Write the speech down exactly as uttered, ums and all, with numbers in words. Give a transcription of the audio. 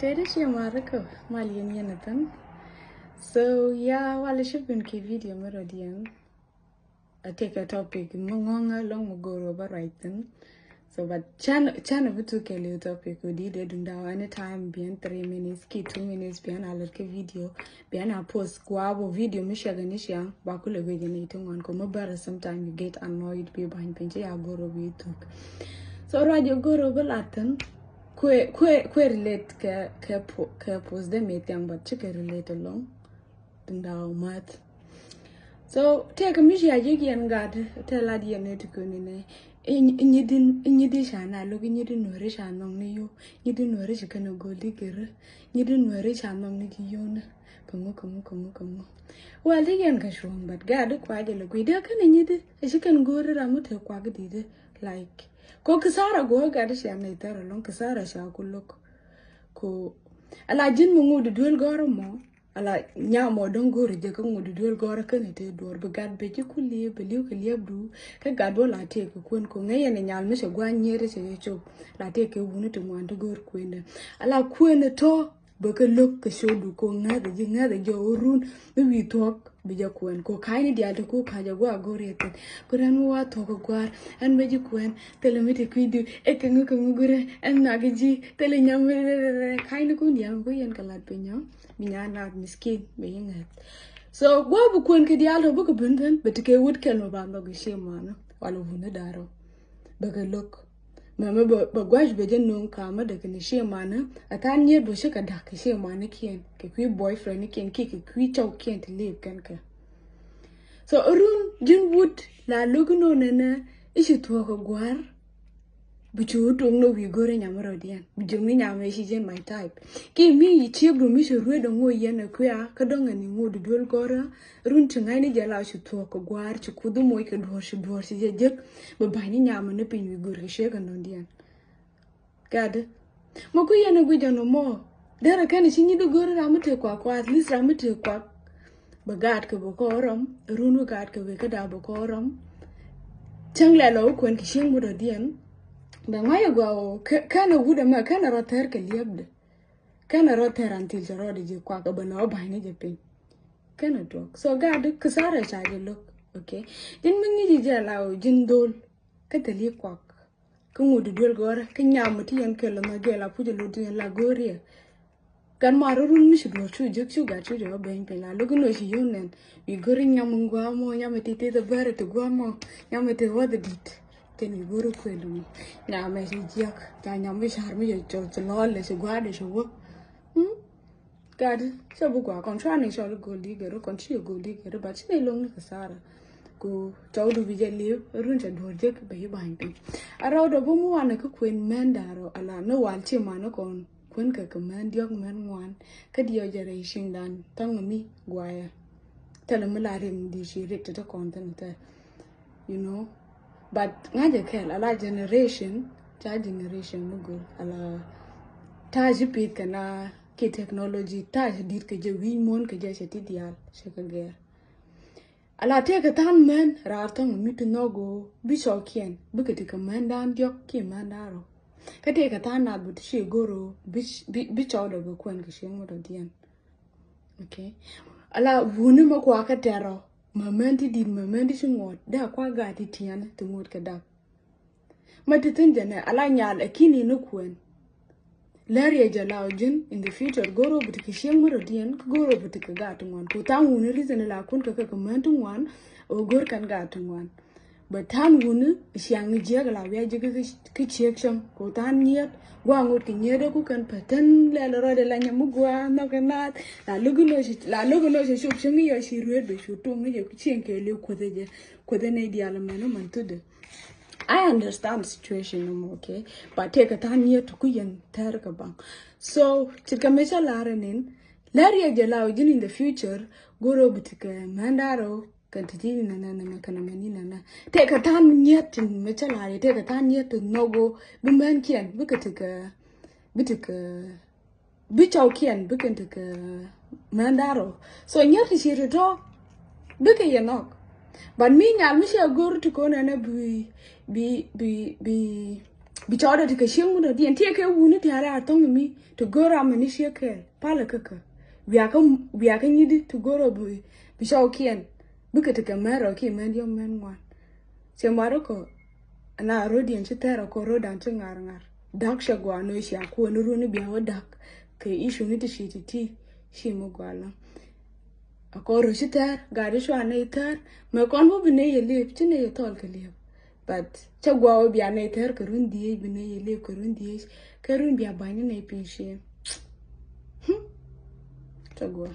Tëë di ciɛ marä kä mal yɛn yɛn a thin. So ya, walɛ ci ben kɛ video mi rɔ diɛn. A tëë kɛ topic mi ŋɔŋä lɔŋ mi go̱o̱r wä bä ruac thin. So but can can a bi tuk kɛ liw topic wä di dee duŋ daw, anytime biɛn three minutes ki two minutes biɛn a lät kɛ video. Biɛn a post kua bä video mi ciɛ gɛ ni ciaŋ ba kulɛ guic ni ti ŋuan ko mi bärä, sometimes you get annoyed bi bany piny ci ya go̱o̱r wä bi tuk. So ruac jɛ go̱o̱r wä bä lat thin. Kuɛ kuɛ kuɛ relate kɛ kɛ po kɛ post dee mi thiaŋ, but cikɛ relate along. Duŋ daw math. So tëëkɛ mi cia ji̱ yɛn gat tëë lat yɛn ni ti kuni ni. Inyidi inyidi ca na luk inyidi nuɔri ca nɔŋ ni yo. Inyidi nuɔri ci kɛn a gol di geri. Inyidi nuɔri ca nɔŋ ni ti yo ni. Kɛ ŋu kɛ ŋu kɛ ŋu kɛ ŋu. Wal ti yɛn kɛ cuɔ̱ŋ, but gat di kua jɛ lɛ gui dee kɛn inyidi. Ici kɛn gori ram mi te kua gi di di. Like ko kisara go gat di cia na itɛr alɔŋ kisara ca ku luk. Ko ala ji̱n mi ŋu di duel gɔrɔ mɔ. Ala nyam ɔ dɔ̱ŋ go̱o̱ri jɛ kä ŋut di duel gɔrä kän ite duɔr bi gat bɛ ji̱ ku liep bɛ liep kɛ liep du. Kä gat bä la tiek kɛ kuɛn ko ŋäc yɛn nyal mi cɛ gua̱n nyier cɛ yɛ cop. La tiek kɛ wuni ti ŋuan ti go̱o̱r kuendɛ. Ala kuendɛ tɔ bɛ kɛ lo̱k kɛ col du ko ŋäth ji̱ ŋäth jɛ orun mi wi̱i̱ thuɔk. Bi jɛ kuɛn ko ka̱ny ni diaal ti ku ka̱c a gua̱a̱ go̱o̱r yɛ thin. Ku rɛn mi wa thuɔk kɛ gua̱a̱r ɛn bɛ ji̱ kuɛn thilɛ mi ti kui̱ du. Ɛ kɛ ŋä kɛ ŋä gurɛ ɛn nak ji̱ thilɛ nyam mi rɛ rɛ rɛ ka̱ny ni kun diaal mi ku yɛn kɛ lat piny nyam. Bi nyan nath miskin bɛ yi ŋäth. So guɔ bi kuɛn kɛ diaal tɔ bikɛ ben thin bɛ ti kɛ wut kɛl mɛ ba nhɔk i̱ cie manä wala wuni da̱rɔ. Bɛ kɛ lo̱k mɛ mɛ bɛ gua̱c bɛ jɛ no̱o̱ŋ kamä dɛ kɛ ni cie manä. A than nyiet bɛ ci kɛ da̱k kɛ cie manä kiɛn kɛ kui̱ boyfriend kiɛn kiɛ kɛ kui̱ cɔw kiɛn ti lip kɛn kɛ. So run ji̱n wut la lo̱k inɔ nɛnɛ i̱ ci thuɔ̱k kɛ gua̱r. Bi cu tuŋ ni wi̱i̱ go̱rä nyam rɔ̱diɛn bi jiökni nyam ëë ci jɛn my type. Ki mi yi ciek du mi ci ruet ŋo̱ yɛn ɛ kuia kä dɔ̱ŋ ɛn iŋo̱ di duel gɔrä. Run ci ŋa̱cni jɛ la ci thuɔ̱k kɛ gua̱a̱r ci kuth moc kɛ duɔ̱ɔ̱r ci duɔ̱ɔ̱r ci jɛ jek. Bi ba̱ny ni nyam ni piny wi̱i̱ go̱r kɛ ciek ɛn dɔ̱ŋdiɛn. Gat di mɛ ku yɛn ɛ guic ɛn mɔ. Derɛ kɛn ci nyit di go̱r ram mi tëë kuak kua at least ram mi tëë kuak. Bɛ gaat kɛ bɛ kɔɔrɔm run wä gaat kɛ bɛ kä daa bɛ kɔɔrɔm. Cäŋ lɛ lɔ wä kuɛn kɛ cieŋ mut ɔ diɛn. Bɛ ŋa̱c ɛ gɔaa wä kɛn ɛ wut ɛmɛ kɛn ɛ rɔ thɛr kɛ liɛpdɛ. Kɛn ɛ rɔ thɛr an thil cɛ rɔɔdɛ ji̱ kuak ɛ bɛ lɔ wä ba̱ny ni jɛ piny. Kɛn ɛ tuɔk so gaat di kisarɛ ca jɛ lo̱k. Okay. Ji̱n mi ŋi̱ci jɛ la wä ji̱n dhol. Kä thil yi kuak. Kä ŋut di duel gɔrä kä nyam mi ti yɛn kɛ lɔ nhɔk jɛ la puc ɛ lot ti yɛn la go̱o̱riɛ. Gat mar run mi ci duɔ̱ɔ̱r cu jek cu gat cu jɛ wä beny piny la lo̱k inɔ ci yio̱w nɛn. Wi̱i̱ go̱ri nyam in gua̱a̱ mɔ nyam in ti tith a bäri ti gua̱a̱ mɔ nyam in ti wäth dit. Kɛn wi̱i̱ go̱ri kuël mi nyam in ci jiäk ca nyam mi car mi cɛ cɔl ci lɔɔl lɛ ci gua̱a̱ dɛ ci wä. Gat cɛ bi gua̱a̱ kɔn cua ni cɔl go̱l di gɛri kɔn ci go̱l di gɛri bat ci ni lo̱ŋ ni kɛ sara. Ku cɔw du bi jɛ li̱w run cɛ duɔ̱ɔ̱r jek bɛ yi ba̱ny piny. A rɔw dɔ bi mu wanɛ kä kuën mɛn da̱rɔ ala ni wal ci man ni kɔn. Kuën kɛ kɛ män diɔ̱k män ŋuan kä diɔ̱k jɛ rɛy ciŋdan thäŋ mi guayɛ. Thilɛ mi la riɛk mi di̱i̱t ci riɛk ti ti kɔn thin thɛ. You know. But ŋa̱cɛ kɛl ala generation ca generation mi gul ala ta̱a̱ ci pith kɛ na ki technology ta̱a̱ ci di̱t kɛ jɛ wi̱i̱ muɔ̱n kɛ jɛ cɛ ti diaal cɛ kɛ gɛr. Ala tëëkɛ tha̱a̱n män raar thäŋ mi ti nhɔk ɣöö bi cɔɔkiɛn bikɛ ti kɛ mändan diɔ̱k kiɛ mändan rɔ. Kä tëëkɛ tha̱a̱n nath bi ti ci go̱r ɣöö bi cɔɔdɛ bi kuɛn kɛ cieŋ mi dɔ̱diɛn. Okay. Ala wuni mi kuakä tɛrɔ ma män ti di̱t ma män ti ci ŋuɔ̱t dee a kuak gaat ti tiɛn ti ŋuɔ̱t kɛ dak. Ma ti thin jɛ nɛ ala nyal ɛ ki̱n in ni kuɛn. Lɛr yɛ jɛ la ɔ ji̱n in the future go̱r ɔ bi ti kɛ cieŋ mi rɔ diɛn kä go̱r ɔ bi ti kɛ gaat ti ŋuan ku tha̱a̱ŋ wuni reason la kun kɛ kɛ kɛ män ti ŋuan. Ɔ go̱r kɛn gaat ti ŋuan. Bɛ tha̱a̱ŋ wuni ciaŋ jiɛk la wiac ji̱ kä ciek cäŋ ku tha̱a̱ŋ nyiet. Gua̱a̱ŋ ŋot kɛ nyiet ɛ ku kɛn pɛ thin lɛl rɔɔdɛ la nyam mi gua̱a̱ŋ nhɔk kɛ naath la lo̱k inɔ ci la lo̱k inɔ ci cop cäŋ iɔ ci rueet bɛ cu tuŋ ni jɛ ku cieŋ kɛ liw kuoth ɛ jɛ. Kuoth ɛ nɛy diaal mɛn ɔ mɛn thudɛ. I understand situation nɔmɔ, okay? But tëëkɛ tha̱a̱ŋ nyiet ti ku yɛn thɛr kɛ baŋ. So ci kɛ mɛ cä la̱r ɛn in lɛr yɛ jɛ la ɔ ji̱n in the future go̱r ɔ bi ti kɛ mɛn da̱r ɔ kɛn ti ti ni nɛnɛ nɛmɛ kɛn mɛ ni nɛnɛ. Tëëkɛ tha̱a̱ŋ nyiet ti mɛ cä la̱r yɛ tëëkɛ tha̱a̱ŋ nyiet ti nhɔk ɔ bi mɛn kiɛn bikɛ ti kɛ bi ti kɛ bi cɔwkiɛn bikɛn ti kɛ mɛn da̱r ɔ. So nyier ti ci ti tɔ bikɛ yɛ nhɔk. But mi nyal mi ci a go̱r ti ko̱n ɛn ɛ bi bi bi bi Bi cɔɔdɛ ti kɛ cieŋ mi dɔ̱diɛn tiɛ kɛ wuni ti a rɛy a thɔŋ mi ti go̱o̱r a mɛni ciek kɛɛl palɛ kä kä. Wiakä wiakä nyidi ti go̱o̱r ɔ bi bi cɔɔkiɛn bikɛ ti kɛ mɛn rɔ ki mɛn yɔm mɛn ŋuan. Cɛ mat rɔ kɔ na rɔ̱diɛn ci thɛr ɔ kɔ rɔ̱dan ci ŋar ŋar. Dak cɛ guan nɔ cia kuɔni runi bia wä dak kɛ icu ni ti ci ti ti ci mi gualä. A kɔn röc ci thɛr gat i̱ cua nɛy thɛr mɛ kɔn bä bi nɛy yɛ liep ci nɛy yɛ thɔl kɛ liep. But cä guaw bia nɛy thɛr kɛ run dhiec bi nɛy yɛ liep kɛ run dhiec kɛ run bia ba̱ny ni nɛy piny cieŋ. Cä guaw.